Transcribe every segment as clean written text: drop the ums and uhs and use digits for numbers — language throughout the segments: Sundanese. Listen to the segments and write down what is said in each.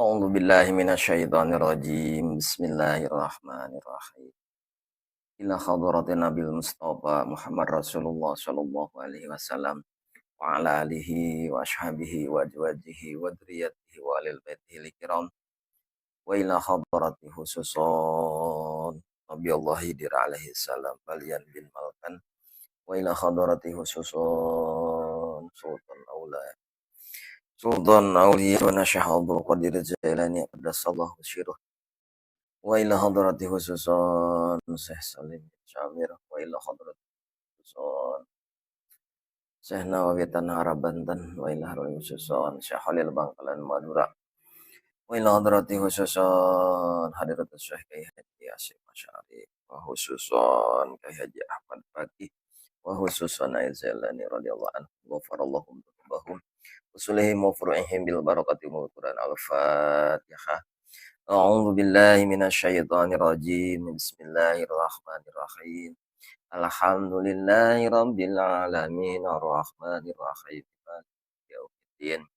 A'udzu billahi minasyaitonir rajim. Bismillahirrahmanirrahim. Ila hadratin Nabil Mustafa Muhammad Rasulullah sallallahu alaihi wasallam wa ala alihi wa ashabihi wa azwajihi wa dzurriyyatihi wa alil baitihi kiram wa ila hadrati khususan Nabi Allah Khidir alaihi salam Balian bin Malkan wa ila hadrati khususan Sultan Aula Sultan Auliya wa Syekh Abdul Qadir Jailani qaddasallahu sirruh wa ila hadrati khususan Syekh Salim bin Syamir wa ila hadrati khususan Syekh Nawawi Tanah Arab Banten wa ila hadrati khususan Syekh Khalil Bangkalan Madura wa ila hadrati khususan Hadratus Syekh Kiai Haji Hasyim Asy'ari wa khususan Kiai Haji Ahmad Faqih wa khususan Aizelani radhiyallahu anhu ghafarallahu dzunubahum usulihim wa furu'ihim bil barakati wal Quran. Al-Fatihah. A'udzu billahi minasyaitonir rajim. Bismillahirrahmanirrahim. Alhamdulillahi rabbil alamin arrahmanir rahim maliki yaumiddin.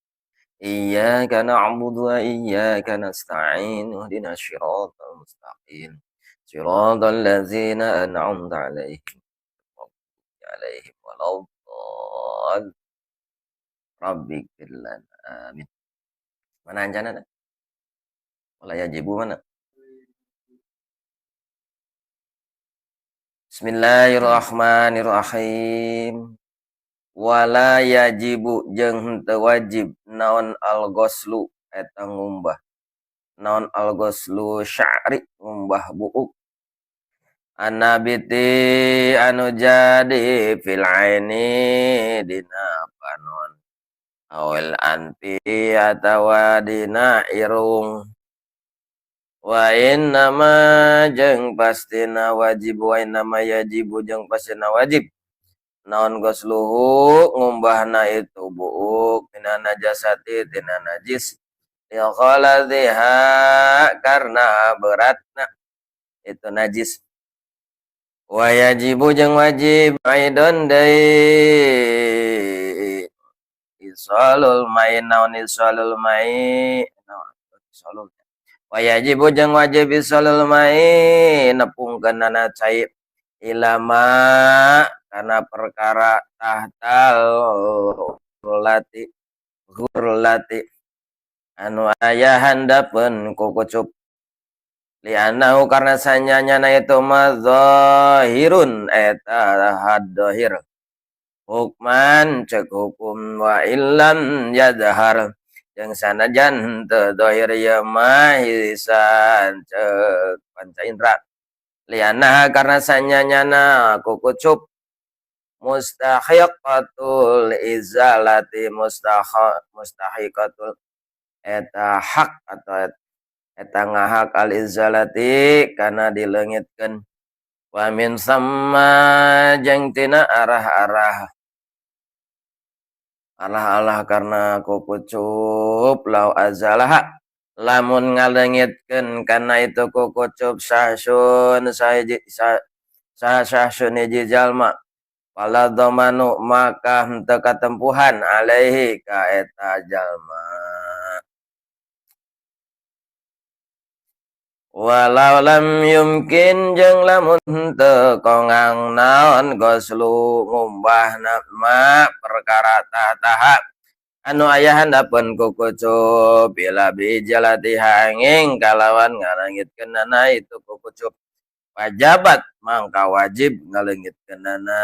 Iyyaka na'budu wa iyyaka nasta'in ihdinas siratal mustaqim. Siratal ladzina an'amta 'alaihim 'alaihim waladdallin. Rabbighfir lana. Amin. Mana ancana? Wala yajibu mana? Bismillahirrahmanirrahim. Wala yajibu jeung henteu wajib naon al-ghuslu eta ngumbah. Naon al-ghuslu sya'ri ngumbah buuk. Anabiti anu jadi fil aini dina panon. Awil anfi atawa dina irung. Wa innama jeung pastina wajib wa innama yajibu jeung pastina wajib naon ghusluhu ngumbahna itu buuk mina najasati tina najis li ghaladhiha karena beratna itu najis. Wa yajibu jeung wajib aidon deui isalul mai naon isalul mai naon isalul. Wa yajibu jeung wajib isalul mai nepungkeunana cai ilama kana perkara tahtal lati hurlati anu aya handapeun kukucup li'annahu karena sanyanyana itu mazahirun eta haddohir hukman cek hukum wa illam yadhar jeung sanajan teu dohir ieu mah hisan cek panca indra li'annaha karena sanyanyana kukucup mustahiqatul izalati mustahiqatul eta hak atau eta ngahak al izalati kana dileungitkeun wa min samma jeung tina arah-arah alah-alah karena kukucup lau azalaha lamun ngaleungitkeun kana itu kukucup sahsun sahiji sahsun hiji jalma wala dhamanu maka henteu katempuhan alaihi ka eta jalma. Walau lam yumkin jeung lamun henteu kongang naon ghuslu ngumbahna ma perkara tahtaha anu aya handapeun kukucup bila bijalatiha angin kalawan ngalengitkeunana itu kukucup wajabat mangka wajib ngalengitkeunana.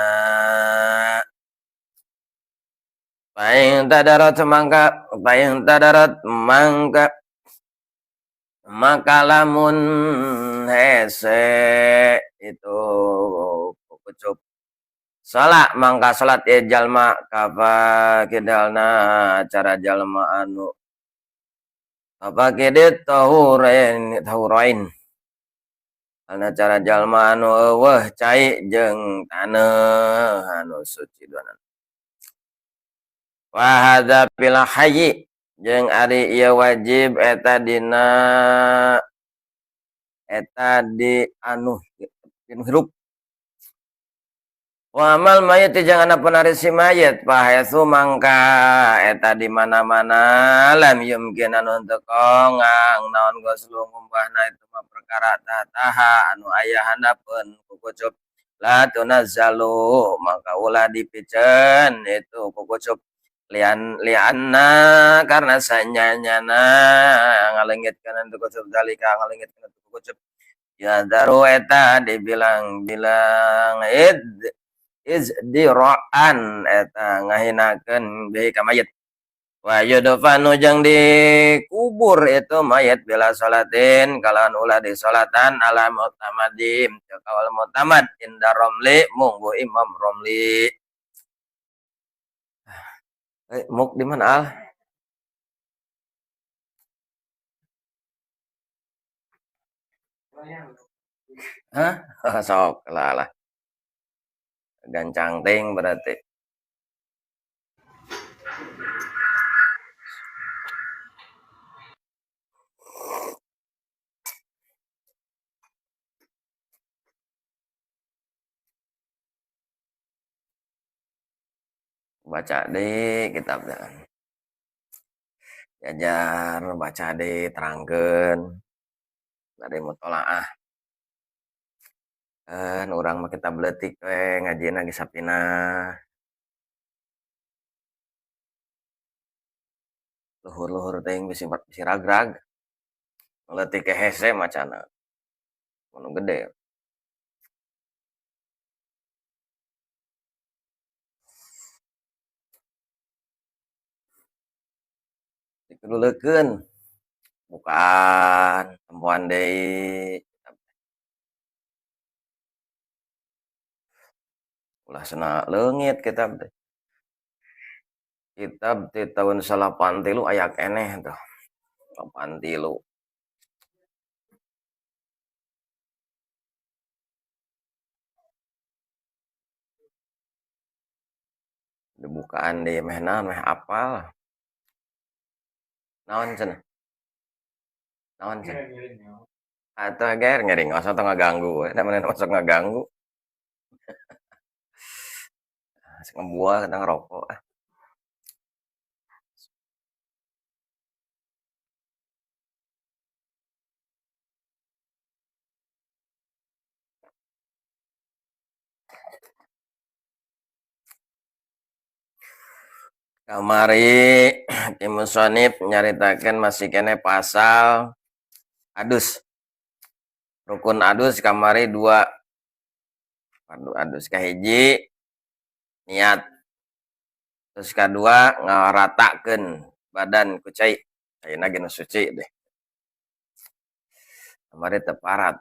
Paing tadarat mangka paing tadarat mangka maka lamun hese itu kukucup salat mangka salat ye jalma kafa kidalna cara jalma anu apa kidit tahurain tahurain ana cara jalma anu eueuh cai jeung taneuh anu suci duanan. Wa hadza fil hayyi jeung ari ieu wajib eta dina eta di anu hirup. Wa amal mayit jangan apa nari si mayit pahaitsu mangka eta di mana-mana lam yumkin anu teu kongang naon goslu ngumbahna itu mah perkara taha anu aya handapeun kukucup la tunazzalu maka ulah dipiceun itu kukucup lian lianna karena sanyanyana ngalengitkeun itu kucup dalika ngalengitkeun itu kukucup ya daru eta dibilang-bilang id izdiraan eta ngahinakeun bihi ka mayit wa yudfanu jeung dikubur itu mayit bila salatin kalawan ulah disolatan ala mu'tamadim kawal mu'tamad inda Romli munggu Imam Romli. Muk di mana al? Hah? Sok lah lah. Gancang ting berarti. Baca deh kitabnya. Diajar baca deh terangkeun. Dari mutolaah. Kan urang mah kitab leutik we ngajina ge sapina. Luhur-luhur teuing bisi bisi ragrag. Leutik ge hese macana. Anu gede. Dikeluleukeun. Bukaan tempoan deui. Ulah sena leungit kitab teh. Kitab ti tahun 83 aya keneh tuh. 83. Dibukaan deui meh naon meh apal. Naon cenah? Naon cenah? Atuh ger ngiring osok tong ngaganggu we, da manehna osok ngaganggu. Asik ngebuah kita ngerokok ah. Kamari Ki Musonib nyaritakeun masih kene pasal adus. Rukun adus kamari 2. Fardu adus kahiji niat. Terus kadua ngaratakeun badan ku cai. Ayeuna ge nu suci deh. Kamari teu parat.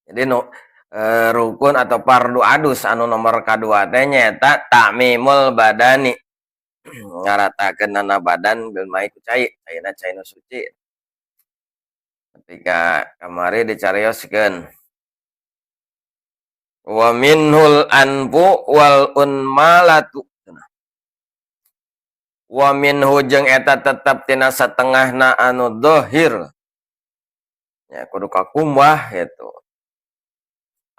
Jadi nu rukun atau fardu adus anu nomor kadua teh nyaeta ta'mimul badani. Ngaratakeunana badan bil mai ku cai, ayeuna cai nu suci. Ketika kamari dicarioskeun wa minhul anfu wal unmalatu. Wa minhu jeung eta tetep tina satengahna anu dhahir. Ya kudu kakumbah gitu.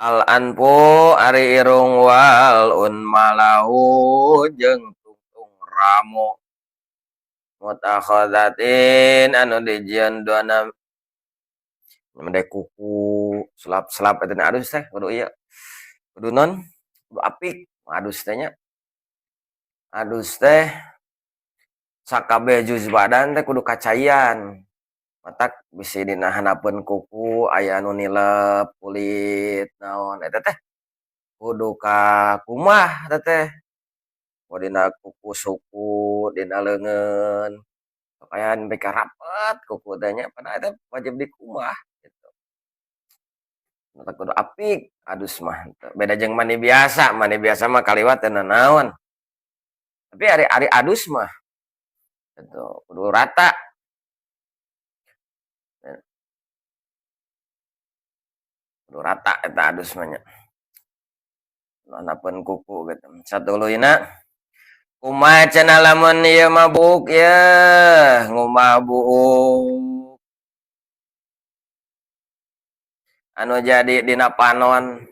Al anfu ari irung wal unmalahu jeung tungtung ramo mutakhadzatin anu dijieun duana mende kuku selap-selap eta adus teh kudu ieu kudu non kudu apik adus teh nya adus teh sakabeh juz badan teh kudu kacaian matak bisi dina handapeun kuku aya anu nilep kulit naon eta teh kudu kakumbah eta teh dina kuku suku dina leungeun aya nepi ka rapet kuku teh nya padahal eta wajib dikumbah gitu. Matak kudu apik adus mah beda jeung mandi biasa mah kaliwat teu nanaon tapi ari adus mah gitu kudu rata. Kudu rata eta adus mah nya. Handapeun kuku gitu. Satuluyna kumaha cenah lamun ieu mah buuk yeuh ngumbah buuk anu jadi dina panon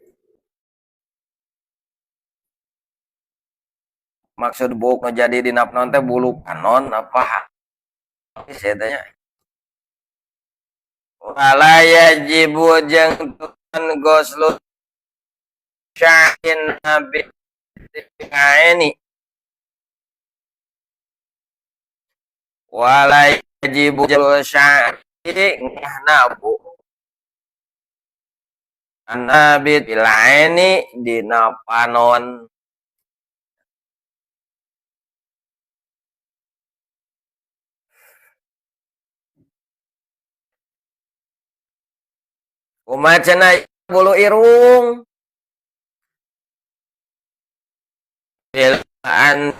Maksud buuk nu jadi dina panon teh bulu panon apa habis eta nya. Wala yajibu jeung tun ghuslu sya'in nabi aini. Wala yajibu sya'in nabu nabi bilaini dina panon. Kumaha cenah bulu irung bilaan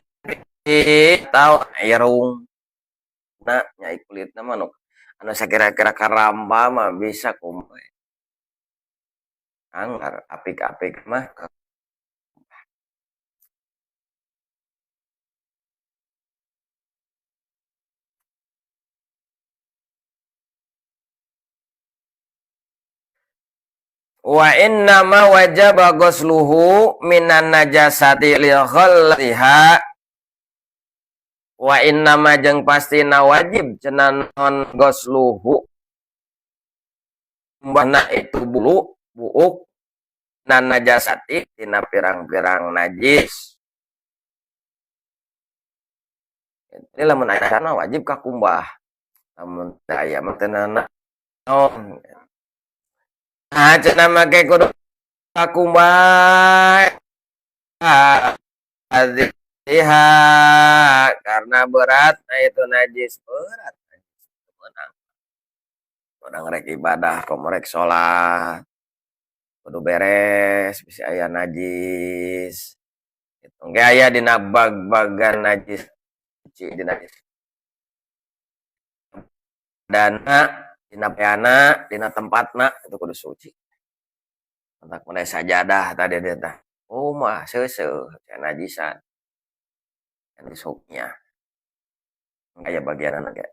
tau irung na nyai kulitna mah anu sakira-kira karamba mah bisa kumaha anggar apik-apik mah. Wa inna ma wajaba ghusluhu minan najasati li ghallatiha. Wa inna ma jeung pastina wajib cenah non ghusluhu mbahna itu bulu buuk nan najasati tina pirang-pirang najis. Ini lamun aya wajib kakumbah, lamun teu aya mah teu nanaon. Nah, cenah make kudu kakumbah iha karena berat, nah itu najis berat, najis menang. Orang rek ibadah, komo rek sholat, kudu beres, bisa aya najis. Gitu. Ge aya dina bag-bagan najis, suci dina najis. Dana dina peana, dina tempatna itu kudu suci. Entak mulai sajadah tadi dia tah. Oh mah seuseuh najisan. Najis huknya. Aya bagianana ge.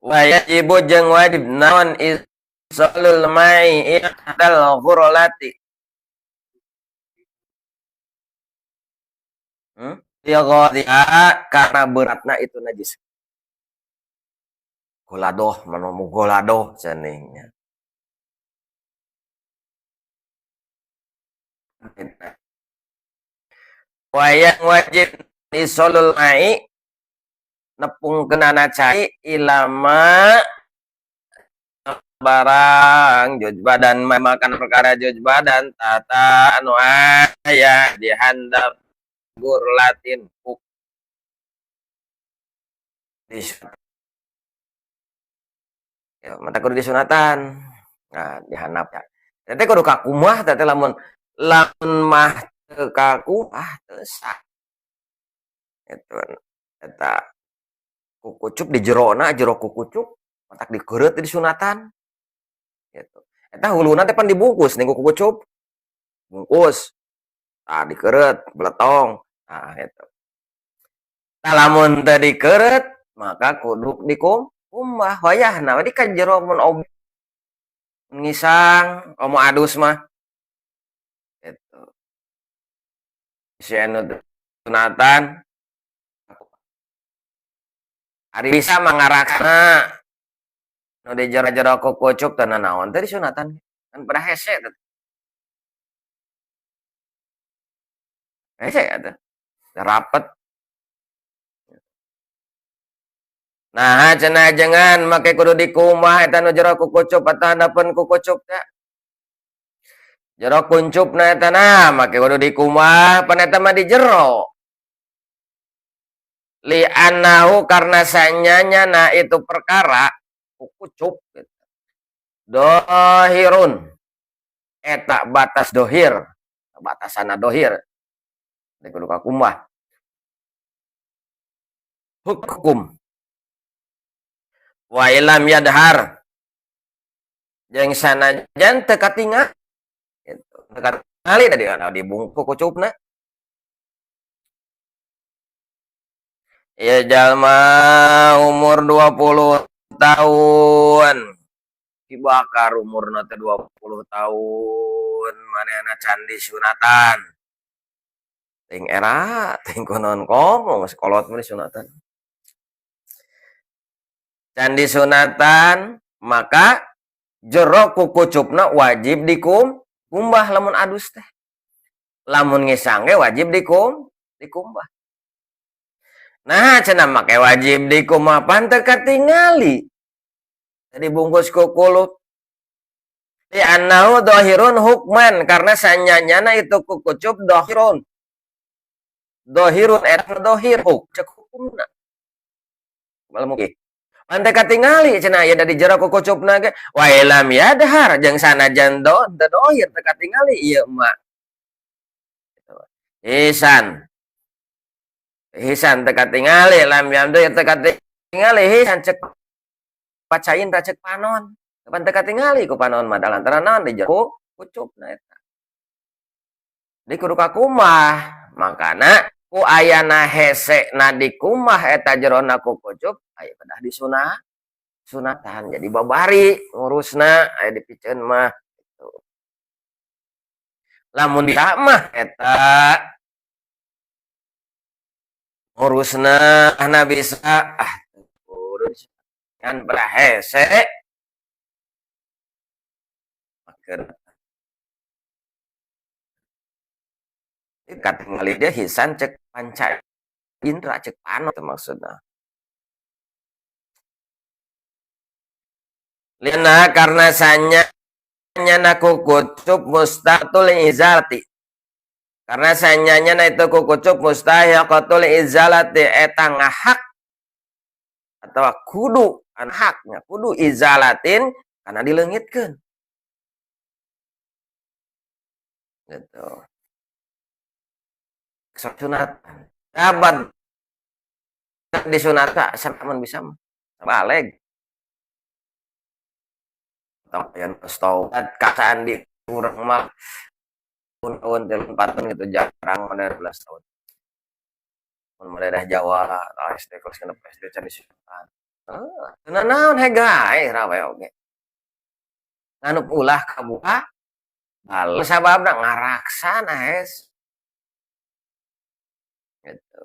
Wa yajibu jeung wajib naon isalul ma'i ihdal ghurlati. Karena beratna itu najis. Goladoh manomu goladoh ceningnya. Wayang wajib isolul mai nepung kenana cai ilama barang juj badan makan perkara juj badan tata anu aya dihandap gurlatin buk ya, mata kudu disunatan. Nah, dihandap ya. Teh kudu kakumah teh lamun lamun mah teu kakumah teu sah. Eta eta kukucup di jerona, jero kukucup matak dikeureut di sunatan. Gitu. Eta huluna teh pan dibungkus ning kukucup. Bungkus. Tah dikeureut, beletong. Nah, gitu. Tah lamun teu dikeureut maka kudu dikumbah wayahna di ka jero mun ngisang komo adus mah. Gitu. Si anu sunatan ari bisa mangarakna nu di jero-jero kukucup teh nanaon teh disunatan kan pada hese teh. Hese atuh. Rapet. Nah, cenah jangan make kudu dikumbah eta nu jero kukucup atawa handapeun kukucup teh. Jero kuncupna eta nah make kudu dikumbah pan eta mah di jero. Li annahu karena sanyanya na itu perkara kukucup gitu. Dohirun eta batas dohir, batasana dohir. Di kudu kakumbah. Hukum wa ilam yadhar jeung sanajan teu katingal gitu. Teu katingali tadi dibungkuk kucupna. Ya jalma umur 20 tahun. Ki Bakar umurna teh 20 tahun manehna can disunatan. Teuing era, teuing kunaon komo geus kolot mah disunatan. Can disunatan maka jero kukucupna wajib dikumbah lamun adus teh. Lamun ngisang ge wajib dikumbah. Nah, cenah make wajib dikumbah pan teu katingali. Jadi bungkus ku kulup. Li annahu dhahirun hukman, karena sanyanyana itu kukucup dhahirun. Dhahirun eta dhahir cek hukumna. Malah mungkin. Pan teu katingali cenah aya di jero kukucupna ge wa lam yadhar jeung sanajan do teu dohir teu katingali ieu mah. Hisan. Hisan teu katingali lam yadhar teu katingali hisan cek pacain cek panon. Pan teu katingali ku panon mah lantaran naon di jero kucupna eta. Di kudu kakumbah, makana ku ayana hese na dikumbah eta jerona kukucup aya kedah disunah sunatan jadi babari ngurusna aya dipiceun mah gitu. Lamun bisa mah eta ngurusna na bisa ah urus kan berhese maker katingali dia hisan cek panca indra cek panon maksudna. Lina karena sanya nyana kukucup mustatul izalati. Karena sanyanya na itu kukucup mustahiqatul izalati eta ngahak atau kudu an haknya kudu izalatin karena dileungitkeun. Gitu. Sunatan. Kapan disunata sama bisa mah. Baleg. Yang taubat kasaan di urang mah tahun 4 tahun gitu jarang ada 12 tahun. Mun daerah Jawa, SD kelas genep SD can disunatan. Heeh, naon hegae rawe oge. Nganup ulah kabuka bal sababna ngaraksana hes. Gitu.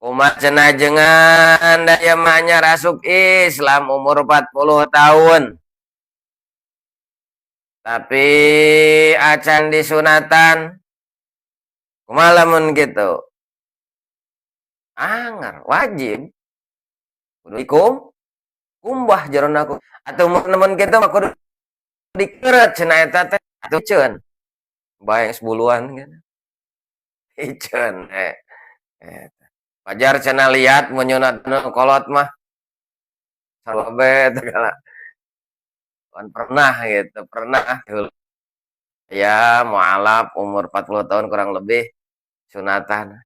Kumaha cenah jengan daya mah rasuk Islam umur 40 tahun. Tapi acan disunatan. Kumaha lamun kitu? Angar wajib. Kudu kumbah jerona ku. Atuh mun kitu mah kudu dikeureut cenah eta teh atuh ceun. Bae geus buluan gitu. Iceun eta. Wajar cenah liat mun nyunat nu kolot mah. Sarua be segala. Kan pernah gitu, pernah ya mualaf umur 40 tahun kurang lebih sunatan.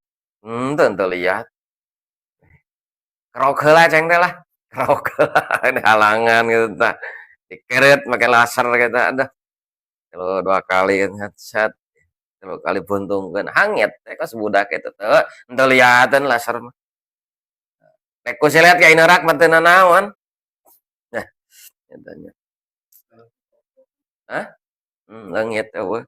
Tentu lihat. Kerok heula ceng teh lah. Kerok heula halangan gitu tah. Dikeret make laser gitu aduh. Tilu dua kali set. Tilu kali buntungkeun hangit teh kos budak kitu teu henteu liateun laser mah. Rek ku silet ka inerak mah teu nanaon. Nah, eta nya. Hah? Leungit eueuh.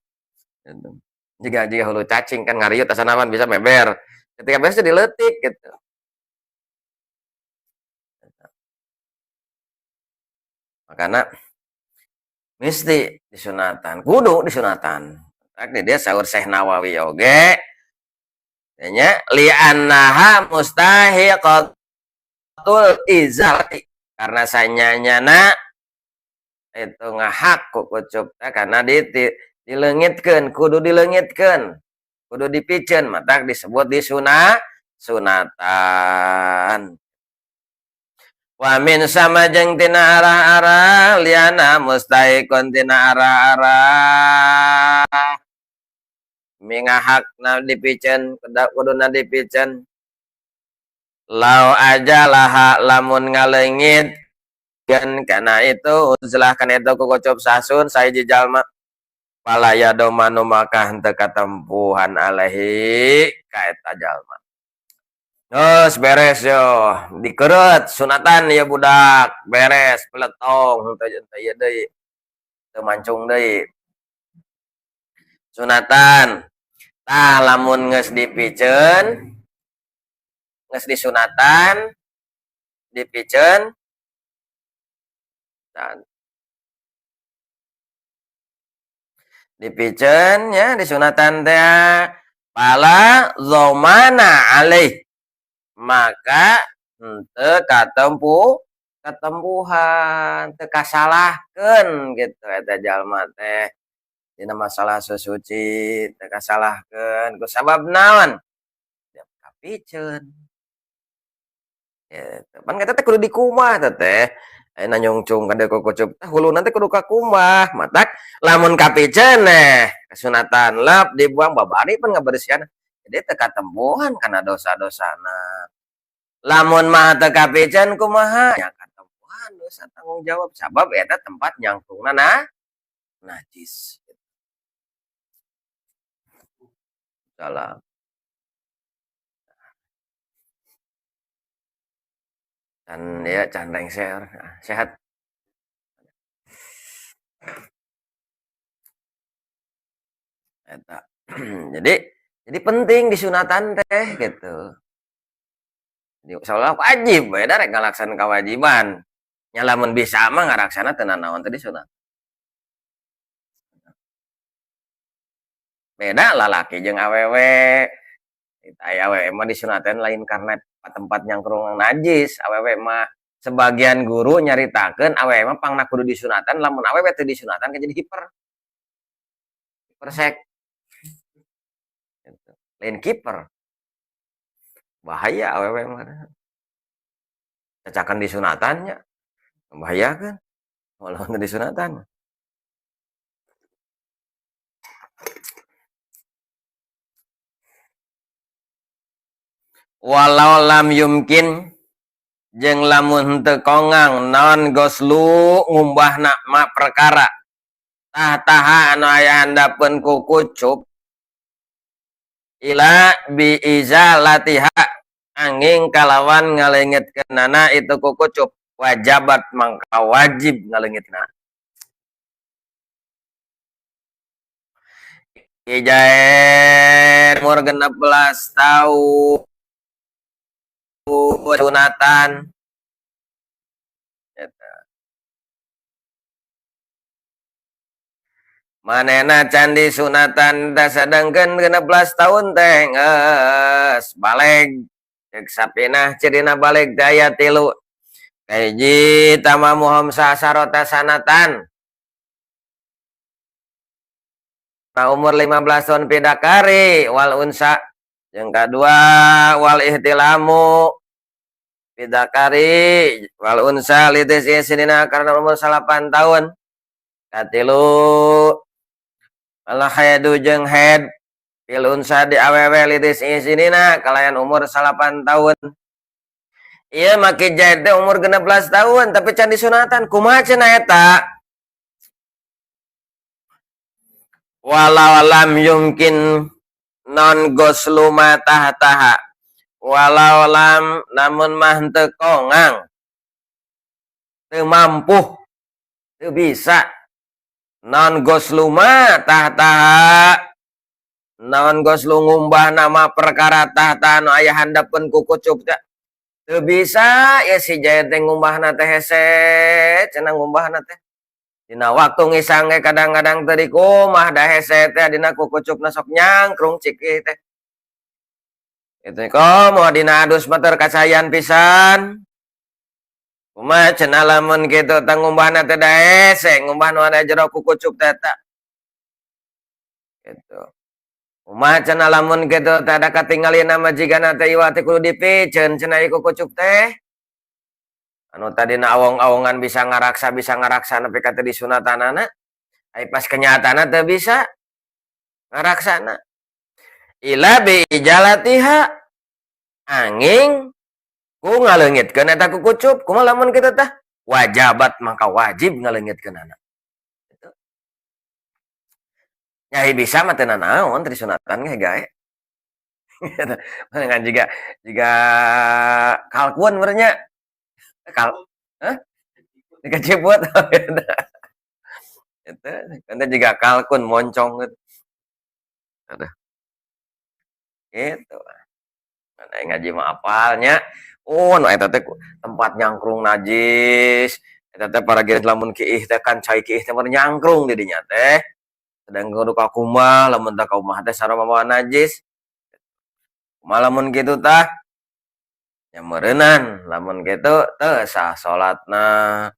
Gitu. Jiga hulu cacing kan ngariut asana mah bisa meber. Ketika beres jadi leutik gitu. Makana mesti disunatan, kudu disunatan. Tak di dia saur Syekh Nawawi oge nya li annaha mustahiqatul izalati karena sanyanyana itu ngahak kukucup teh karena dileungitkeun, kudu dileungitkeun, kudu dipiceun, matak disebut sunatan. Wa min sama jeung tina arah-arah liana mustahiqun tina arah-arah mingahakna dipiceun, kuduna dipiceun. Lau aja laha lamun ngaleungit kan kana itu uzlah kana itu kukucup sasun sahiji jalma pala yadomanu maka henteu katempuhan alaihi ka eta jalma. Geus beres yo, dikeureut sunatan ya budak, beres peletong henteu henteu ieu deui. Teu mancung deui. Sunatan. Tah lamun geus dipiceun, geus disunatan, dipiceun, dan dipiceun ya disunatan teh fala dhamana alaih, maka henteu katempuhan, teu kasalahkeun gitu eta jalma teh dina masalah susuci teu kasalahkeun ku sabab naon? Kapiceun. Gitu. Pan eta teh kudu dikumbah teh. Ayeuna nyungcung ka dieu kukucup teh huluna teh kudu kakumbah. Matak lamun kapiceun teh kasunatan lep dibuang babari pan ngabersihan. Jadi teu katempuhan kana dosa-dosana. Lamun mah teu kapiceun kumaha? Nya katempuhan dosa tanggung jawab sabab eta tempat nyangkungna najis. Salam. Can ya can lengser, sehat. Eta. Jadi penting disunatan teh gitu. Jadi seolah wajib we da rek ngalaksan kewajiban. Nya lamun bisa mah ngaraksana teu nanaon teh disunat. Beda lalaki jeung awewe. Aya awewe mah disunatan lain karena tempat nyangkrung najis, awewe mah sebagian guru nyaritakeun awewe mah pangna kudu disunatan, lamun awewe teu disunatan kan jadi hiper. Hipersek. Gitu. Lain kiper. Bahaya awewe mah. Cacakan disunatan nya. Bahaya kan? Walaupun teu disunatan. Walau lam yumkin jeung lamun henteu kongang naon goslu ngumbahna ma perkara tahtaha anu aya handapeun kukucup ila bi izalatiha angin kalawan ngaleungitkeunana itu kukucup wajabat mangka wajib ngaleungitna. Ijair umur 16 tahun sunatan. Manehna can disunatan teh sadengkeun 16 tahun teh geus baleg. Ceuk sapinah cirina baleg teh aya 3. Kahiji tamamu khamsa asarata sanatan. Nah, umur 15 tahun pidakari wal unsa. Yang kedua wal ihtilamu pidakari wal unsa litis sinina karena umur 8 tahun. Katilu wal haidu jeung haid fil unsa di awewe litis sinina kalayan umur 8 tahun. Ieu make jaid teh umur 16 tahun tapi can disunatan. Kumaha cenah eta? Walau lam yumkin non goslu ma tahtaha walau lam namun mah henteu kongang teu mampu teu bisa non goslu ma tahtaha non goslu ngumbah nama perkara tahta nu aya handapeun kukucup teh teu bisa ya si jaid teh ngumbahna teh hese cenah ngumbahna teh dina waktu ngisang ge kadang-kadang teu dikumah da hese teh dina kukucupna sok nyangkrung cikih teh. Itu komo dina adus mah teu kasayan pisan. Kumaha cenah lamun kitu teh ngumbahna teh da hese ngumbah nu ada jero kukucup teh eta. Gitu. Kumaha cenah lamun kitu teh ada katingalina mah jigana teh ieu teh kudu dipiceun cenah ieu kukucup teh. Anu tadina awong-awongan bisa ngaraksa nepi ka teu disunatanana, ai pas kenyataanna teu bisa ngaraksana. Ila bi ijalatiha angin ku ngaleungitkeun eta kukucup, kumaha lamun kitu tah? Wajabat maka wajib ngaleungitkeunana. Gitu. Nya bisa mah teu nanaon teu disunatan ge gae. Kan juga juga kalkun meureun nya. Kal hah? Jiga ciput. Eta kan juga kalkun moncong gitu. Aduh. Gitu. Mana ngaji mah apalnya. Oh, nu eta teh tempat nyangkrung najis. Eta teh para geus lamun kiih teh kan cai kiih teh mah nyangkrung di dinya teh. Sedang kudu ka kumaha lamun teh ka umah teh sarua mamawa najis. Kumaha lamun kitu tah? Ya meureunan lamun kitu teu sah salatna.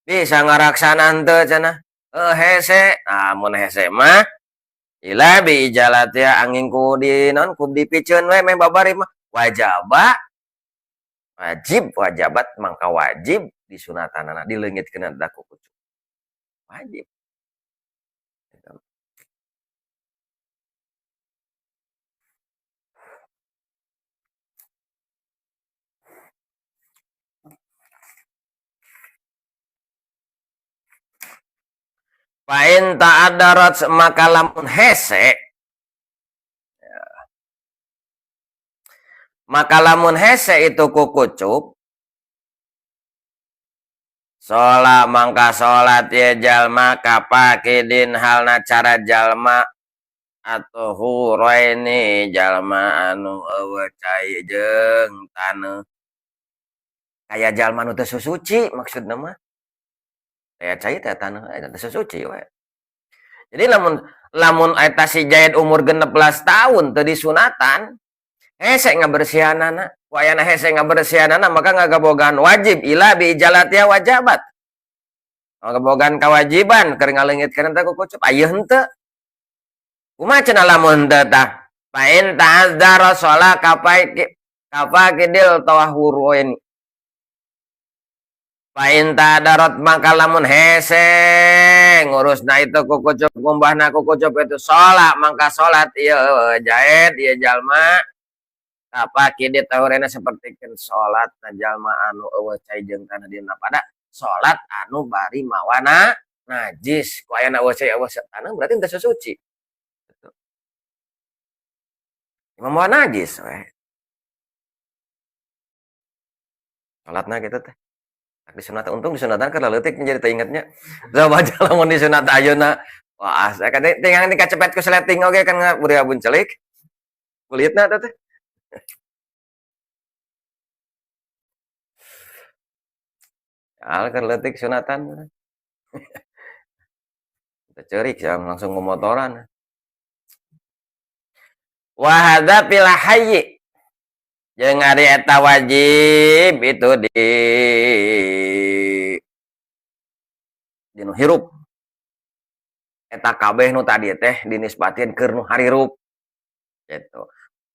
Bisa ngaraksana henteu cenah? Heuh hese. Nah, mun hese mah ila bi ijalatiha angin ku di naon ku dipiceun we meh babari mah wajaba wajib wajabat mangka wajib disunatanana dileungitkeun da ku kucup. Wajib. Gitu. Fa in ta'addarat maka lamun hese ya. Maka lamun hese itu kukucup sholat mangka sholat ya jalma kapakidin halna cara jalma atau huraini jalma anu eueuh cai jeung taneuh kaya jalma nu teu susuci maksudna mah aya cai teh taneuh eta teu susuci we. Jadi lamun lamun eta si Jaid umur 16 tahun teu disunatan hese ngabersihanana ku ayana hese ngabersihanana maka ngagabogaan wajib ila bi ijalatiha wajabat. Ngagabogaan kewajiban keur ngaleungitkeun teh ku kucup aya henteu. Kumaha cenah lamun henteu tah? Fa in ta'azzara sholat kafakidil tawahuruin. Fa in ta'addarat maka lamun hese ngurusna itu ku kucup ngumbahna ku kucup itu sholat mangka sholat ieu Jaid ieu jalma kapakidil tahurena sapertikeun sholat na jalma anu eueuh cai jeung taneuh dina pada sholat anu bari mawana najis ku ayana eueuh cai eueuh taneuh berarti teu susuci. Mawa najis we. Salatna kitu teh. Disunat untung disunatan keur leutik jadi teu ingetnya. Coba aja lamun disunat ayeuna. Wah, asa kan tinggal dikacepet ku sleting oge kan buri celik. Kulitna teh teh. Al keur leutik sunatan. Teu ceurik sia langsung ngomotoran. Wa hadza fil hayyi. Jeung ari eta wajib itu di nu hirup. Eta kabeh nu tadi teh dinisbatin keur nu harirup. Gitu.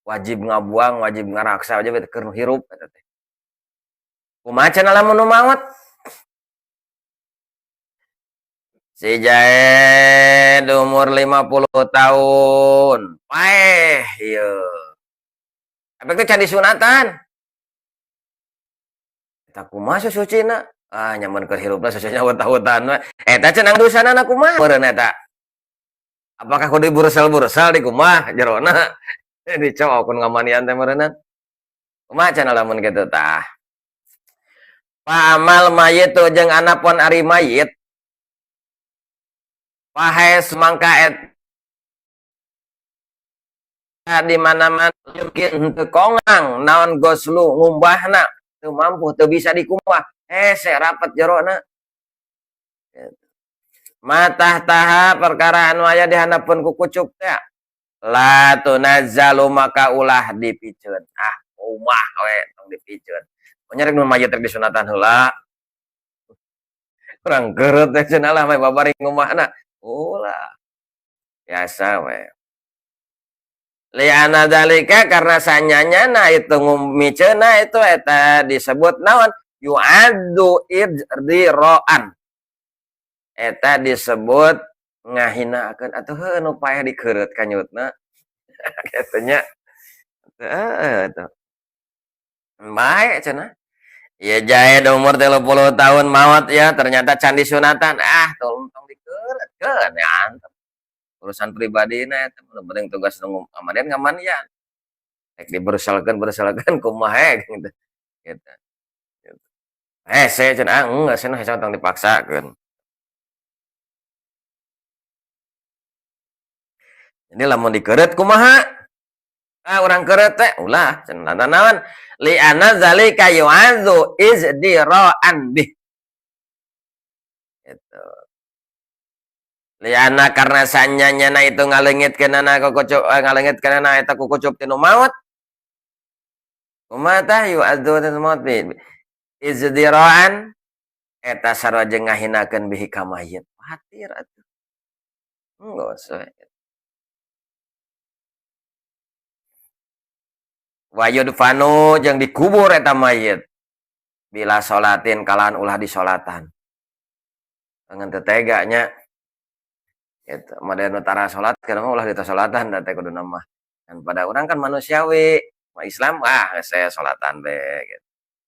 Wajib ngabuang, wajib ngaraksa, wajib keur nu hirup eta teh. Kumaha cenah lamun nu maot? Si Jaid umur 50 tahun. Paeh ieu. Tapi teh can disunatan. Eta kumaha susucina? Ah nyaman keur hirupna susunya wetah-wetahan we. Eta cenah dosanana kumaha meureun eta? Apakah kudu bursel-bursel di kumaha jerona? Dicok kun ngamanian teh meureunna. Kumaha cenah lamun kitu tah? Pa amal mayit jeung anapun ari mayit. Pahes mangka eta di mana-mana mungkin henteu kongang naon goslu ngumbahna teu mampu teu bisa dikumbah hese rapet jerona. Matah taha perkara anu aya di handapeun ku kucup teh la tunazzalu maka ulah dipiceun. Ah umah we tong dipiceun. Nya rek nu mayit rek disunatan heula. Urang keureup teh cenah lah meh babari ngumahna. Ulah. Biasa we. Li'anna dzalika karena sanyanyana itu ngumiceuna itu eta disebut naon yu'addu idriroan. Eta disebut ngahinakeun atuh heuh nu paeh dikeureut kanyutna. Kitu nya. Heeh tuh. Bae cenah. Ya Jaid umur 30 tahun maot ya ternyata can disunatan ah tolong tong dikeureutkeun ya antep. Urusan pribadi na eta nu penting tugas nu ngamanian ngamanian. Rek diberselkeun-berselkeun kumaha gitu. Gitu. Gitu. Hese cenah, ah enggeus cenah hese tong dipaksakeun. Jadi lamun dikeureut kumaha? Ah urang keureut teh ulah cenah naon? Li anna zalika yu'adzu izdira'an bih. Gitu. Liana karena sanyanyana itu ngalengitkeunana kukucup ngalengitkeunana eta kukucup tinu maut. Kumaha tah yu'adzu tinu maut bi izdira'an eta sarua jeung ngahinakeun bihi ka mayit. Khawatir atuh. Enggeus we. Wa yudfanu jeung dikubur eta mayit bila sholatin kalahan ulah disolatan. Ngan teu tega nya. Gitu. Modern utara salat kana mah ulah ditasolatan da teh kuduna mah. Dan pada urang kan manusiawi, mah Islam ah saya solatan be gitu.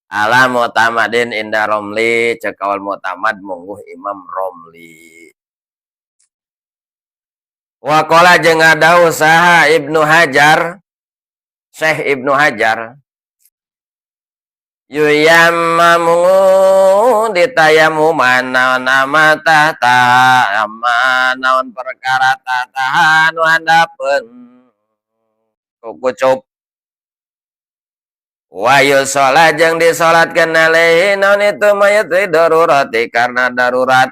Ala mu'tamadin inda Romli, cek kaul mu'tamad mungguh Imam Romli. Wa qala jeung ngadawuh saha Ibnu Hajar, Syekh Ibnu Hajar, yuyammamu ditayamuman naon nama tahta ama naon perkara tahta nu handapeun kukucup wa yusola jeung disolatkeun alaihi naon itu mayit darurati karena darurat.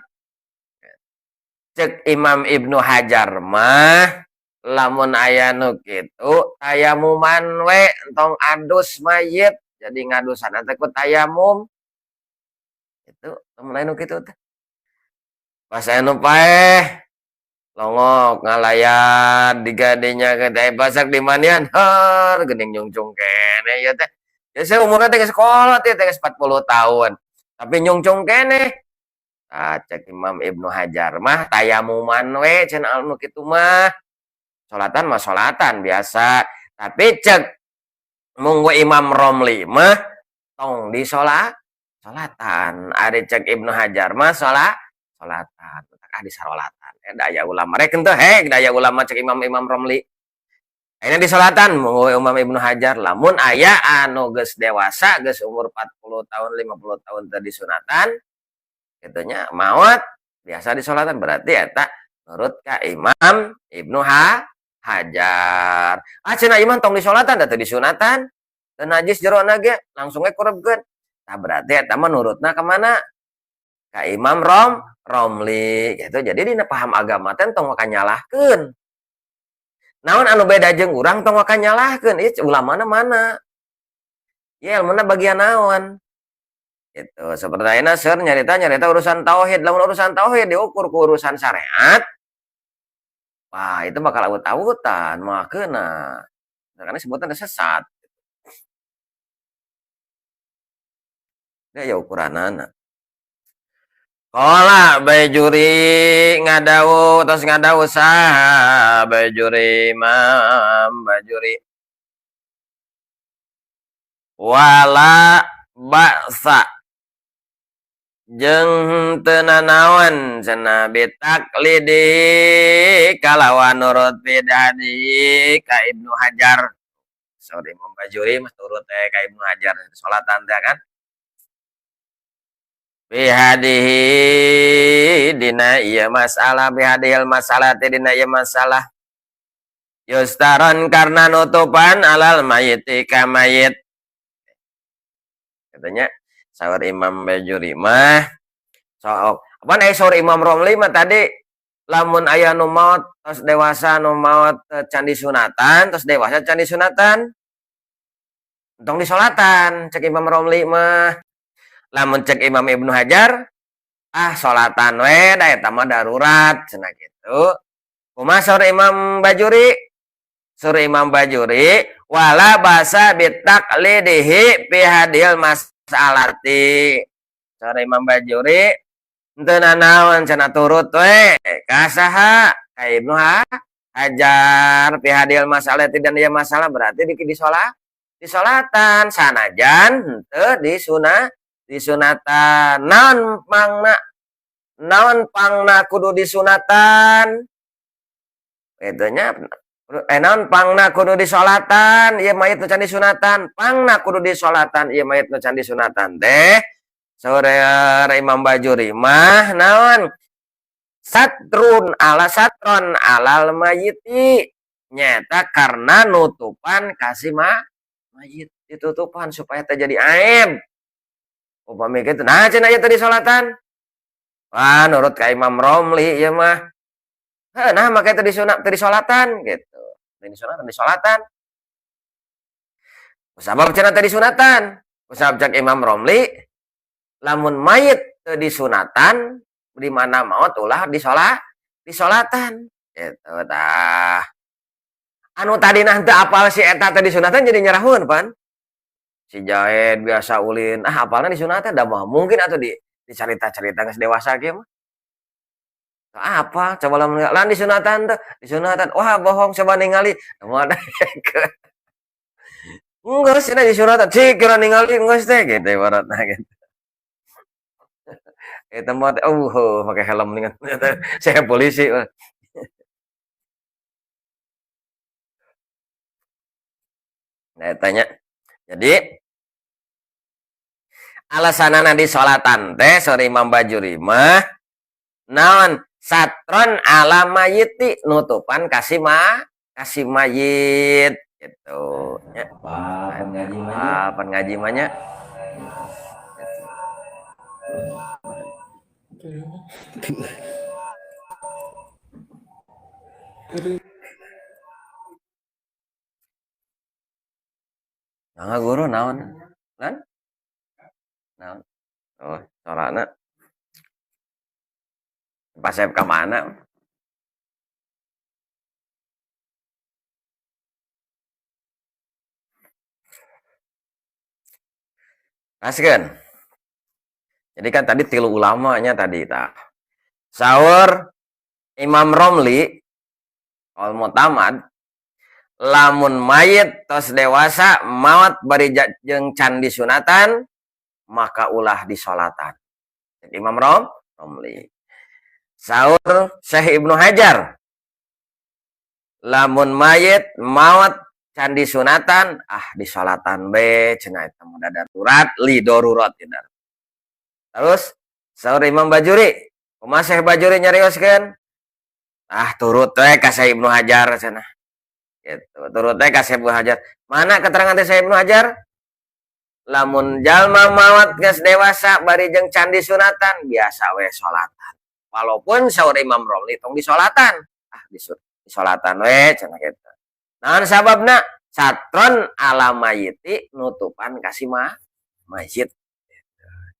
Cek Imam Ibnu Hajar mah lamun aya nu kitu tayamuman we entong adus mayit. Jadi ngadusan teh ku tayamum. Itu lamun aya nu kitu teh. Pas aya nu paeh longok ngalayan digadinya ke teh pasak di manian heur geuning nyungcung keneh ieu teh. Ya saya umurna teh geus kolot ieu teh geus 40 tahun. Tapi nyungcung keneh. Tah cek Imam Ibnu Hajar mah tayamuman we cenah anu kitu mah. Salatan mah salatan biasa. Tapi cek munggu Imam Romli mah tong di solatan. Ari cek Ibnu Hajar mah solatan. Ah di sarolatan. Daya ulama rek henteu hek daya ulama cek Imam Romli. Ayeuna di solatan munggu Imam Ibnu Hajar lamun aya anu geus dewasa geus umur 40 tahun 50 tahun teu disunatan kitu nya maot biasa di solatan berarti eta nurut ka Imam Ibnu Hajar. Ah cenah imam tong disolatan da teu disunatan. Teu najis jerona ge langsung we kurebkeun. Tah berarti eta mah nurutna ka mana? Ka Imam Romli gitu. Jadi dina paham agama teh tong waka nyalahkeun. Naon anu beda jeung urang tong waka nyalahkeun. Ieu ulamana mana? Ieu ilmuna bagian naon? Gitu. Seperti ayeuna seur nyarita urusan tauhid. Lamun urusan tauhid diukur ku urusan syariat, wah, itu bakal awut-awutan, moal keuna. Karena sebutan sesat. Ya ukuranana. Qala Bajuri ngadawu tos ngadawu saha Bajuri Imam Bajuri. Wala ba'sa jeung teu nanaon cenah bitaklidi kalawan nurut bidadi ka Ibnu Hajar. Sorry Imam Bajuri mah turut teh ka Ibnu Hajar salatan teh kan. Bihadihi dina ieu masalah bihadihil masalah teh dina ieu masalah yustaron karena nutupan alal mayiti ka mayit. Katanya saur Imam Bajuri mah sok apaan saur Imam Romli mah tadi lamun aya nu maot tos dewasa nu maot can disunatan tos dewasa can disunatan entong disolatan cek Imam Romli mah. Lamun cek Imam Ibnu Hajar ah solatan we da eta mah darurat cenah kitu. Kumaha saur Imam Bajuri? Saur Imam Bajuri wala basa bitaqlidihi fi hadil masalati. Saur Imam Bajuri henteu nanaon cenah turut we ka saha? Ka Ibnu Hajar fi hadil masalati dan ieu masalah berarti di disolatan sanajan henteu disunah disunatan. Naon pangna? Naon pangna kudu disunatan? Itunya Naon pangna kudu disolatan ieu mayit nu can disunatan, pangna kudu disolatan ieu mayit nu can disunatan teh saur Imam Bajuri mah naon satrun ala satron alal mayiti, nyata karena nutupan kasih mayit, ditutupan supaya terjadi aib upami kitu. Nah, cenah ieu teh disolatan, wah, nurut ka Imam Romli ieu mah. Heuh, nah makanya teu disunat, teu disolatan gitu. Teu disunatan, disolatan. Sabab cenah teu disunatan. Kusabab cek Imam Romli, lamun mayit teu disunatan di mana maot ulah disolatan gitu tah. Anu tadina teu apal si eta teu disunatan jadi nyerahun pan. Si Jaed biasa ulin, ah apalna disunatan da mah mungkin atuh di dicarita-carita geus dewasa kieu mah. Apa coba lamun lan disunatan teh, disunatan, wah bohong, coba ningali moal daekeun. Geus cenah disunatan, cik kira ningali geus teh gitu ibaratna gitu. Eta mah teh make helm dengan saya polisi mah. Nah, tanya. Jadi alasanana disolatan teh saur Imam Bajuri mah naon satron ala mayiti, nutupan kasih kasih mayit gitu nya. Apa ngaji mah? Apa ngaji mah nya? Nah, guru naon? Lan? Naon? Oh, sorana. Pasep ka mana? Kaskeun. Jadi kan tadi tilu ulamanya tadi tah. Saur Imam Romli al Mutamad, lamun mayit tos dewasa maot bari jeung can disunatan maka ulah disolatan. Jadi Imam Romli. Saur Syekh Ibnu Hajar, lamun mayit maot can disunatan ah disolatan be cenah eta mah darurat li darurat tidak. Terus saur Imam Bajuri, kumaha Syekh Bajuri nyarioskeun? Ah turut we ka Syekh Ibnu Hajar cenah. Gitu, turut we ka Syekh Ibnu Hajar. Mana keterangan teh Syekh Ibnu Hajar? Lamun jalma maot geus dewasa bari jeung can disunatan biasa we solatan. Walaupun saur Imam Romli tong disolatan, ah disolatan we cenah kitu. Naon sababna? Satron ala mayiti, nutupan kasih mayit.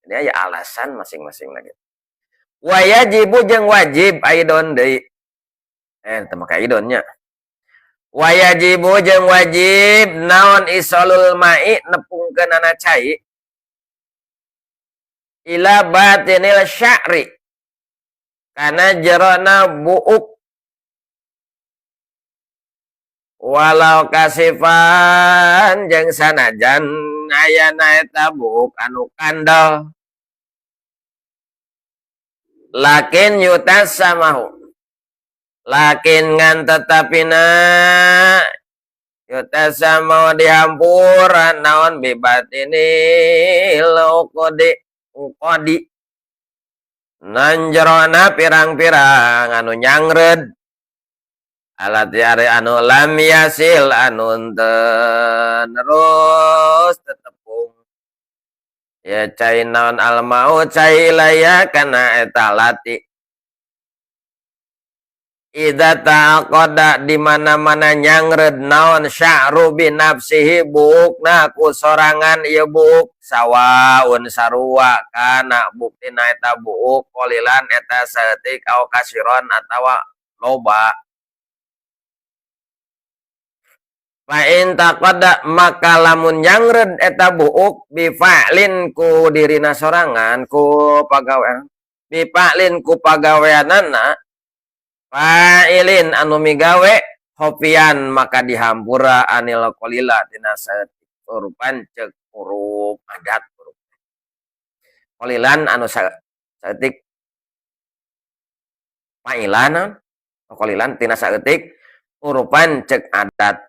Jadi aya alasan masing-masing lagi. Wa yajibu jeung wajib aidon deui. Teu make aidon nya. Wa yajibu jeung wajib naon isolul mai nepungkeunana cai ila batinil sya'ri kana jerona buuk walau kasifan jeung sanajan ayana eta buuk anu kandel lakin yutasamahu lakin ngan tetapina yutasamahu dihampuran naon bibatinil uqadi uqadi nanjerona pirang-pirang anu nyangred alat ari anu lam yasil anu terus tetepung ya cai naon almau cai laya kana eta lati idza ta'aqada di mana-mana nyangred naon sya'ru bi nafsihi buukna ku sorangan ieu buuk sawaun sarua kana buktina eta buuk qalilan eta saeutik au kasiron atawa loba fa in taqada maka lamun nyangred eta buuk bi fa'lin ku dirina sorangan ku pagawean bi fa'lin ku pagaweanana fa'ilin anu migawe hopian maka dihampura anil qalila tina saeutik urupan ceuk huruf adat huruf qalilan anu saeutik fa'ilan qalilan tina saeutik Urupan cek adat.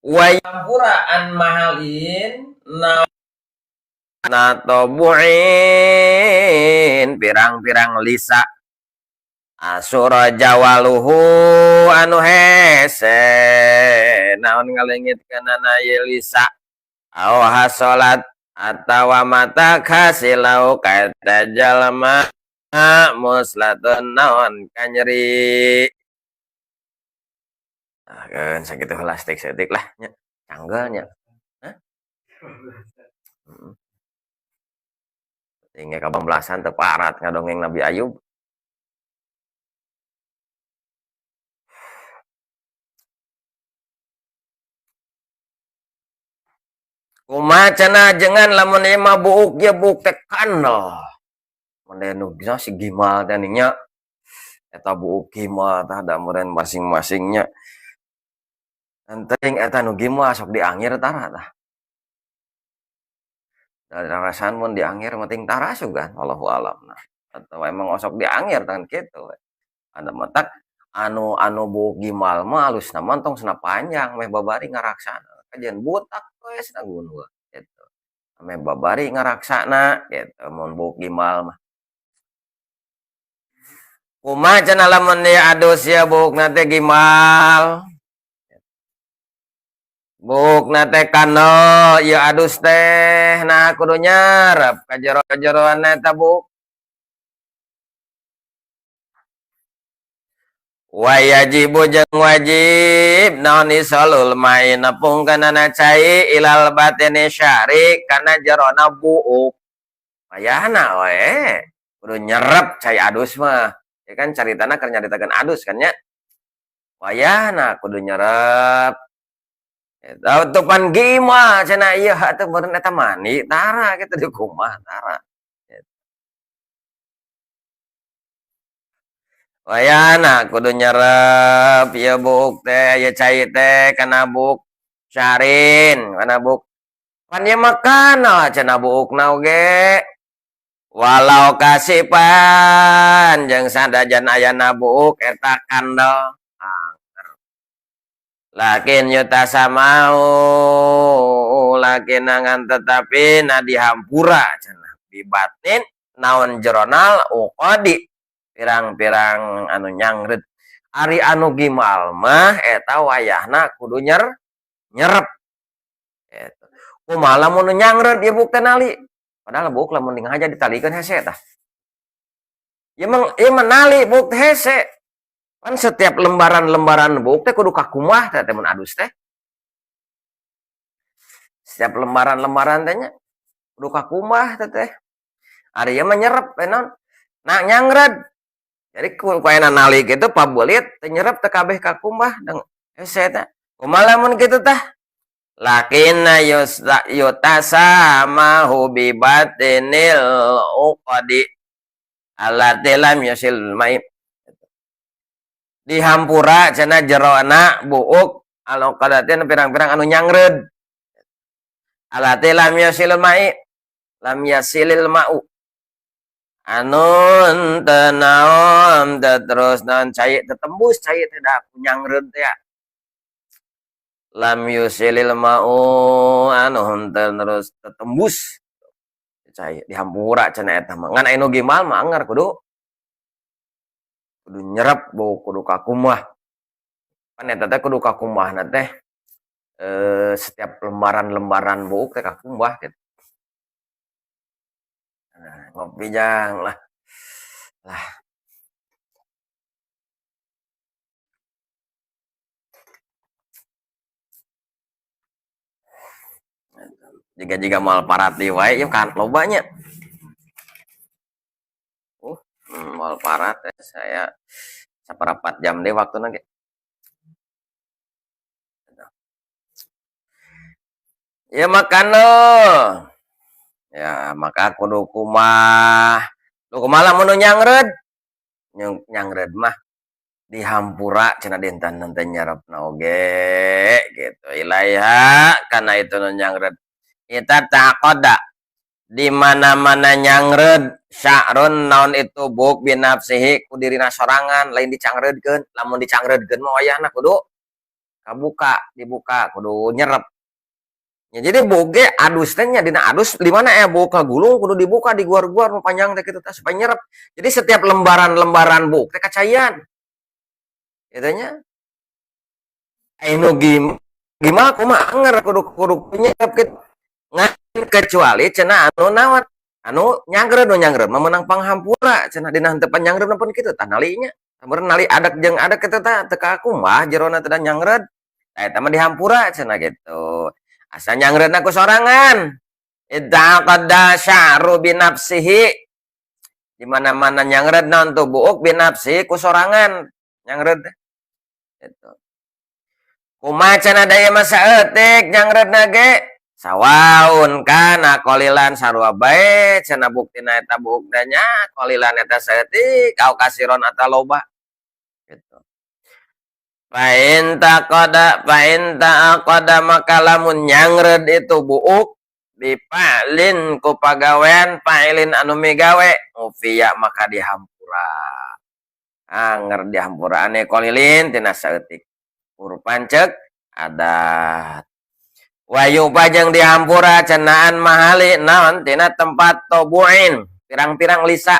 Wayampura an mahalin na tobuin pirang-pirang lisa asura jawaluhu anu hese naon ngalengitkeunana ieu lisa aw hasolat atawa mata kasilau ka eta jalma muslatun naon kanyeri. Nah, kan sakitu heula saeutik-saeutik lah nya canggeul nya. Hah? Tinggal kabablasan teu parat ngadongeng Nabi Ayub. Kumaha cenah ajengan lamun ieu mah buuk ieu buuk teh kandel. Mun nu bisa si gimal teh nya. Eta buuk gimal tah da meureun masing-masingnya. Enteng eta nu gimal sok diangir tara tah. Da rarasaan mun diangir mah ting tara sugan wallahu alam nah. Atau emang osok diangir tangan kitu we. Ada matak anu anu buuk gimal mah alusna mah tong sena panjang meh babari ngaraksana. Kajian butak we cenah gunung gitu. Meh babari ngaraksana gitu mun buuk gimal mah. Kumaha cenah lamun ieu adus ieu buukna teh gimal. Buukna teh kandel ieu adus teh nah kudu nyarep ka jero-jeroan eta buuk. Wajibu jeung wajib naon isolul mai nepungkeunana cai ilal batini syari kana jerona buuk. Wayahna we kudu nyerep cai adus mah. Ya kan caritana keur nyaritakeun adus kan nya. Wayahna kudu nyerep. Eta tupan gimal cenah ieu atuh meureun eta mani tara kitu di kumaha tara. Wayahna kudu nyerep ieu buuk teh ieu cai teh kana buuk syarin kana buuk pan ieu mah kana cenah buukna oge walau kasipan jeung sadajan ayana buuk eta kandel angker lakin yutasamau lakin ngan tetapi na dihampura cenah bibatin naon jeronal uqadi pirang-pirang anu nyangreut ari anu gimal mah eta wayahna kudu nyerep eta kumaha lamun nu nyangreut ieu buuk teh nali padahal buuk lamun dingahaja ditalikeun hese tah ieu mah ieu mah nali buuk teh hese kan setiap lembaran-lembaran buuk teh kudu kakumah teh mun adus teh setiap lembaran-lembaran teh nya kudu kakumah teh teh ari ieu mah nyerep naon nah nyangred jadi ku ayana nali kitu pabulit teh nyerep teh kabeh kakumah deng hese teh kumaha lamun kitu tah lakinna yutasamahu bibatinil uqadi allati lam yusil mai dihampura cenah jerona buuk al uqadatin pirang-pirang anu nyangreud allati lam yusil mai lam yasilil ma'u anu teu naon teu terus naon cai teu tembus cai teh da nyangreud teh lam yusilil ma'u anu teu terus tembus cai dihampura cenah eta mah ngan anu gimal mah anggar kudu kudu nyerep bau kudu kakumah pan eta teh kudu kakumahna teh setiap lembaran-lembaran buuk teh kakumbah gitu. Nah, ngopi jang lah. Lah. Jika-jika moal parati wae ieu kan loba nya. Moal parat ya, saya saparapat jam deh waktuna ge. Ya makan lo. Ya maka kudu kumaha. Lu kumaha lamun nu nyangreud? Nyangreud mah dihampura cenah dinten teh nyerepna oge gitu. Ilaiha kana itu nu nyangreud. Ita taqada. Di mana-mana nyangreud sya'run naon itu buuk binafsihi ku dirina sorangan lain dicangreudkeun. Lamun dicangreudkeun mah wayahna kudu kabuka, dibuka kudu nyerep. Ya, jadi buuk ge adus teh nya dina adus di mana aya buuk kagulung kudu dibuka diguar-guar nu panjang teh kitu teh supaya nyerep. Jadi setiap lembaran-lembaran buuk teh kacaian. Kitu nya. Aya nu gimal kumaha anger kudu nyerep kitu. Ngan kecuali cenah anu naon anu nyangreud, nu nyangreud mah meunang panghampura cenah dina henteu panyangreud pun kitu tah nalinya. Bener nali adak jeung adak kitu tah teu kakumbah jerona teh da nyangreud. Tah eta mah dihampura cenah kitu. Asa nyangreudna ku sorangan. Idza sya'ru binafsihi. Di mana-mana nyangreud naon tuh buuk binafsihi ku sorangan nyangreud teh. Gitu. Kumaha cenah da ieu mah saeutik nyangreudna ge sawaun kana qalilan sarua bae cenah buktina eta buukna nya qalilan eta saeutik au kasiron atawa loba. Gitu. Fa in taqada fa in ta'aqada maka lamun nyangreud itu buuk bifa'lin ku pagawean fa'ilin anu migawe ufiya maka dihampura. Anger dihampura ane qalilin tina saeutik. Urpan ceuk adat. Wa yufa jeung dihampura cenaan mahali naon tina tempat tobuin pirang-pirang lisa.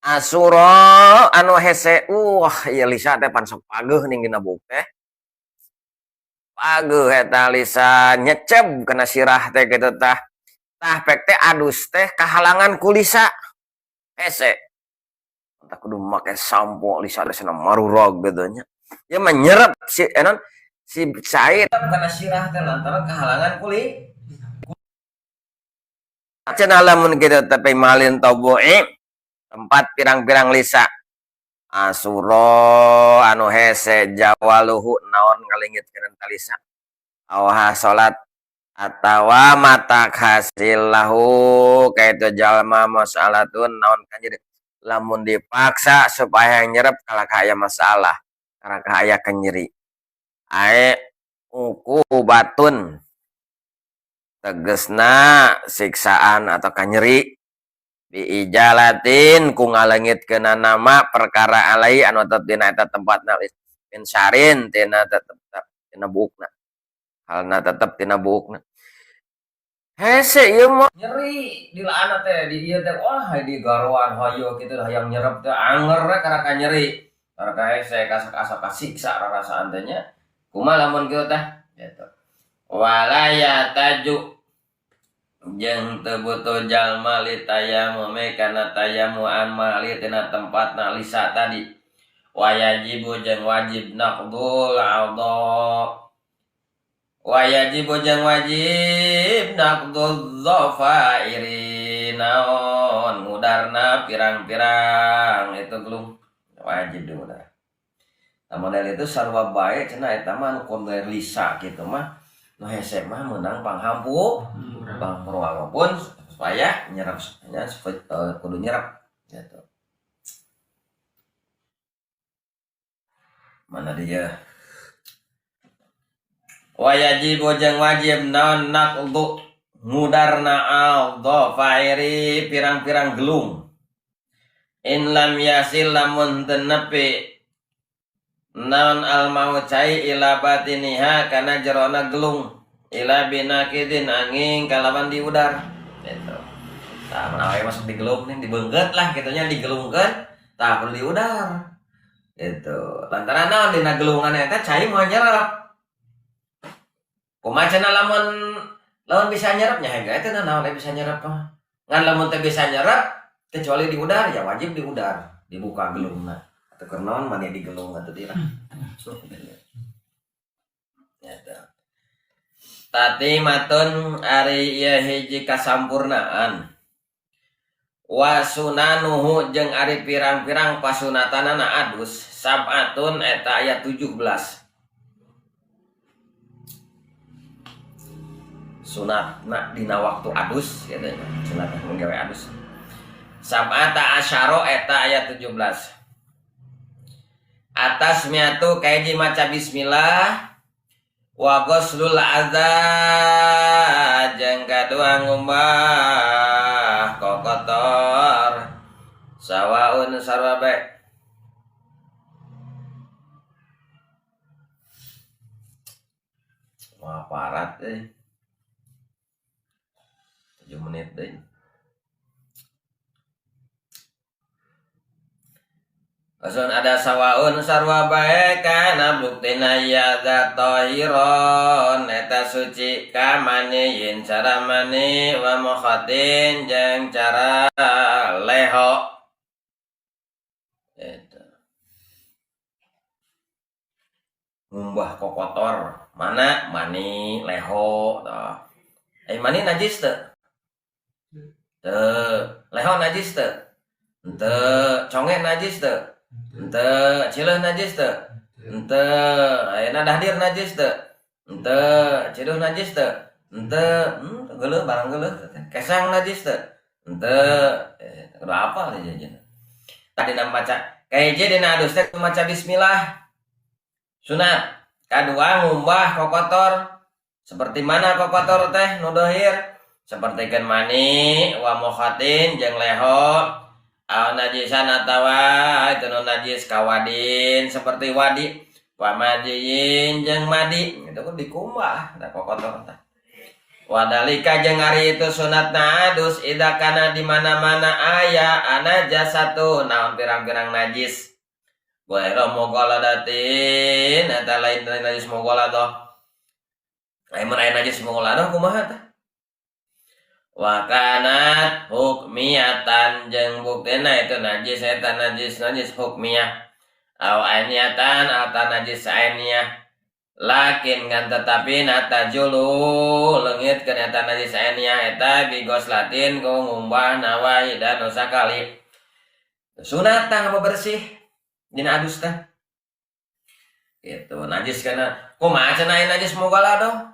Asura anu hese ieu lisa teh pan sok pageuh ning dina buuk teh. Pageuh eta lisa nyeceb kana sirah teh kitu tah. Tah pek teh adus teh kahalangan ku lisa. Hese. Tah kudu make sampo lisa teh cenah marurag kitu nya. Ieu mah nyerep si naon si cai kana sirah teh lantaran kahalangan ku cenah lamun kitu teh malin tobu'i tempat pirang-pirang lisa asuro anu hese jawaluhu naon ngalingitkeun ta lisa aw salat atawa mata hasil lahu kaitu jalma masalatun naon kanjeng lamun dipaksa supaya nyerep kalah aya masalah karena aya kanyeri ae uqubatun tegesna siksaan atau kanyeri biijalatin ku ngalengitkeun nama perkara alai anu tetep dina eta tempatna min syarin tina tetep tina buukna halna tetep tina buukna hese ieu mah nyeri dilaana teh di ieu teh wah di garoan hoyo kitu hayang nyerep teh anger we karaka nyeri karaka hese kasak-asak kasiksa rarasaan teh nya kumaha lamun kitu teh gitu walaya taju jeung teu butuh jalma litayamumi kana tayamuan mali tina tempatna lisa tadi wayajibu jeung wajib naqdul adha wayajibu jeung wajib naqdul dhafairi naon ngudarna pirang-pirang itu gelung wajib diudar. Nah, model itu sarua bae cenah eta mah anu model lisa kitu mah nu hese mah meunang panghampu panghampura walaupun supaya nyerap nya kudu nyerap gitu. Mana dia? Wayajibu jeung wajib naon naqdu ngudarna al-dhafairi pirang-pirang gelung. In lam yasil lamun teu nepi naon al-mau cai ila batiniha kana jerona gelung ila binakidin angin kalawan diudar gitu. Tah mun masuk di gelung nih dibeungkeut lah kitu nya digelungkeun tah kudu diudar gitu. Lantaran naon dina gelungan eta cai moal nyerep. Kumaha cenah lamun lamun bisa nyerep nya hege eta naon bisa nyerep mah. Ngan lamun teu bisa nyerep kecuali diudar ya wajib diudar, dibuka gelungna. Atau keur naon mani digelung atuh dirah. Eta. Tatimatun ari ieu hiji kasampurnaan. Wa sunanuhu jeung ari pirang-pirang pasunatanana adus sab'atun eta aya 17. Sunatna dina waktu adus kitu nya, sunat mun gawe adus. Sab'ata asyara eta aya 17. Atas miatu kahiji maca bismillah Wa ghuslul adza jeung kadua ngumbah kokotor sawaun sarua bae. Wah parat euy. 7 menit deui. Asun ada sawaun sarwa bae kana buktina ya tahiron eta suci kamaniyin cara mani wa mukhatin jeung cara leho eta ngumbah kokotor mana mani leho tah mani najis teu teu leho najis teu henteu conge najis teu henteu cileuh najis teu henteu ayeuna dahdir najis teu henteu ciduh najis teu henteu geuleuh barang geuleuh kesang najis teu henteu kudu apal ieu tadi dina maca kahiji dina adus teh maca bismillah sunat kadua ngumbah kokotor seperti mana kokotor teh nu dohir sapertikeun mani wa mukhatin jeung leho aw najisan atawa itu nu najis kawadin seperti wadi wa majiyin jeung madi itu kan dikumbah da kokotor teh wadalika jeung ari itu sunatna adus ida kana di mana-mana aya anajasatu naon pirang-pirang najis ghairu mughaladatin eta lain najis mughaladah lamun aya najis mughaladah kumaha teh wa kanat hukmiyatan jeung buktina itu najis eta najis najis hukmiyah aw ainiyatan atau najis ainiyah lakin ngan tetapi natajulu leungit kana eta najis ainiyah eta bigoslatin ku ngumbah nawahidan nu sakali sunat tah bebersih dina adus teh gitu najis kana kumaha cenah aya najis mughaladah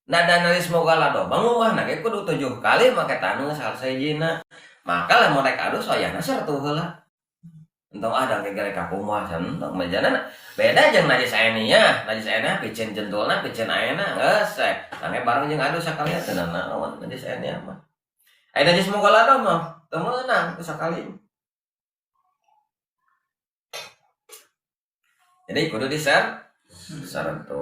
nada najis mughaladah manguwahna ge kudu 7 kali make taneuh salasajina maka lamun rek adus wayahna sertu heula entong ada ge rek kumaha entong bejana beda jeung najis ainiyah najis ainiyah piceun jentulna piceun aena geus we tange bareng jeung adus sakali teu naon najis ainiyah mah aya najis mughaladah mah teu meunang sakali jadi kudu diser sartu.